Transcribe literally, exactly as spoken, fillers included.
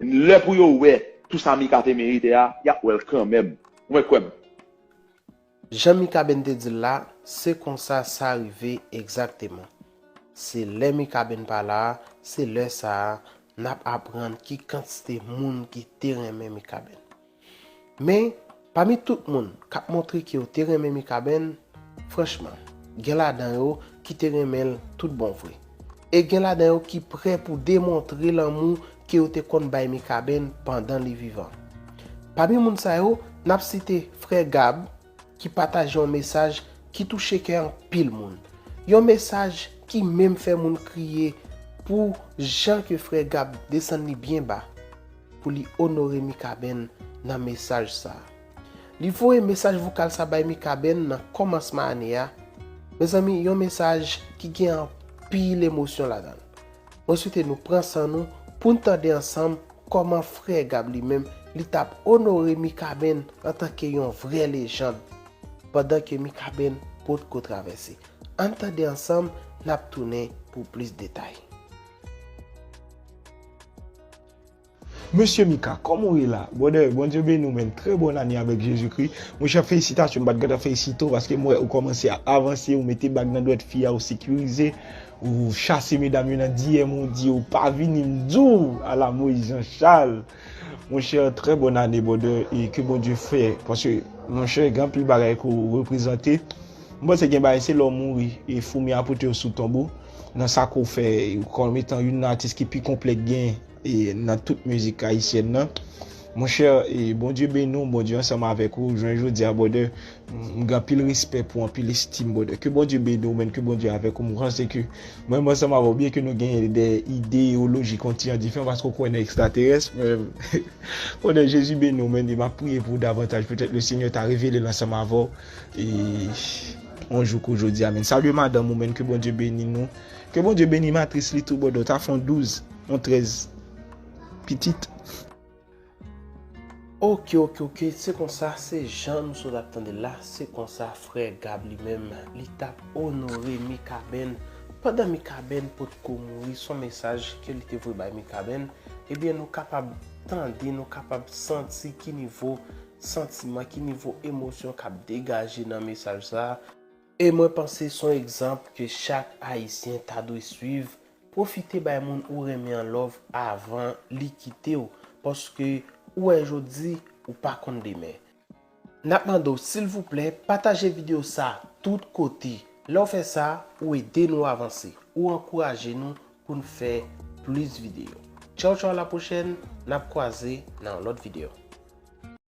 Lè pou yo wè tou sa Mika te merite a, y ap wè l kanmenm. Ou mèt kwè m. Jan Mikaben te di l la, se konsa sa rive egzakteman. Se lè Mikaben pa la a, se lè sa a, n ap aprann ki kantite moun ki te renmen Mikaben. Men, pami tout moun k ap montre ke yo te renmen Mikaben, franchman, gen ladan yo ki te renmen l tout bon vre. E gen ladan yo ki prè pou demontre lanmou ke yo te konn bay Mikaben pandan li vivan. Pami moun sa yo, n ap site Frè Gab, ki pataje yon mesaj ki touche kè anpil moun. Yon mesaj ki menm fè moun kriye pou jan ke Frè Gab desann li byen ba pou li onore Mikaben nan mesaj sa a. Li voye mesaj vokal sa bay Mikaben nan kòmansman ane a. Mezanmi, yon mesaj ki gen anpil emosyon ladan l. Mwen swete nou pran san nou pou n tande ansanm kòman Frè Gab li menm li t ap onore Mikaben antanke yon vrè lejann, pandan ke Mikaben potko travèse. Ann tande ansanm, n ap tounen pou plis detay. Mesye Mika, kòman w ye la? Brother, Bondye beni w, man. Très bonne année avec Jésus-Christ. Monchè, felisitasyon, m pa t gentan felisite w paske m wè ou kòmanse ap avanse, ou mete bag nan dwèt fi a, ou sekirize, ou chase medam yo nan D M, ou di ou pa vini, m di w, ala Moyiz Jan Chal. Monchè, très bonne année, brother, e ke Bondye fè, paske, monchè, gen anpil bagay ke w reprezante. M panse gen bagay se lè w mouri, e foumi a pote w sou tonbo, nan sa ke w fè, kòm etan youn nan atis ki pi konplè k gen, e nan tout mizik ayisyèn nan. Monchè, e Bondye beni w, Bondye ansanm avèk ou. Jounen jodi a, brother, m gen anpil respè pou w, anpil estim, brother. Ke Bondye beni w, man, ke Bondye avèk ou. M panse ke mwen menm ansanm avè w, byen ke nou gen de ideyoloji kontinan diferan, paske w kwè nan ekstraterès, men, brother, Jezi beni w, man, e m ap priye pou w davantaj. Petèt le Senyè ta revele l ansanm avè w, e yon jou kou jodi a, man. Salye madanm ou, man, ke Bondye beni nou. Ke Bondye beni matris li tou, brother. Ou ta fè yon douz, yon trèz pitit. Ok, ok, ok, se konsa, se jan nou sot ap tande la, se konsa Frè Gab li menm, li t ap onore Mikaben, pandan Mikaben potko mouri, se yon mesaj ke li te voye bay Mikaben, ebyen nou kapab tande, nou kapab santi ki nivo santiman, ki nivo emosyon k ap degaje nan mesaj sa a. E mwen panse se yon egzanp ke chak Ayisyen ta dwe swiv, pwofite bay moun ou renmen an love avan li kite w, paske ou wè jodi, ou pa konn demen. N ap mande w silvouplè pataje videyo sa tout kote. Lè w fè sa, ou ede nou avanse, ou ankouraje nou pou n fè plis videyo. Tchaw tchaw, a la pwochèn, n ap kwaze nan yon lòt videyo.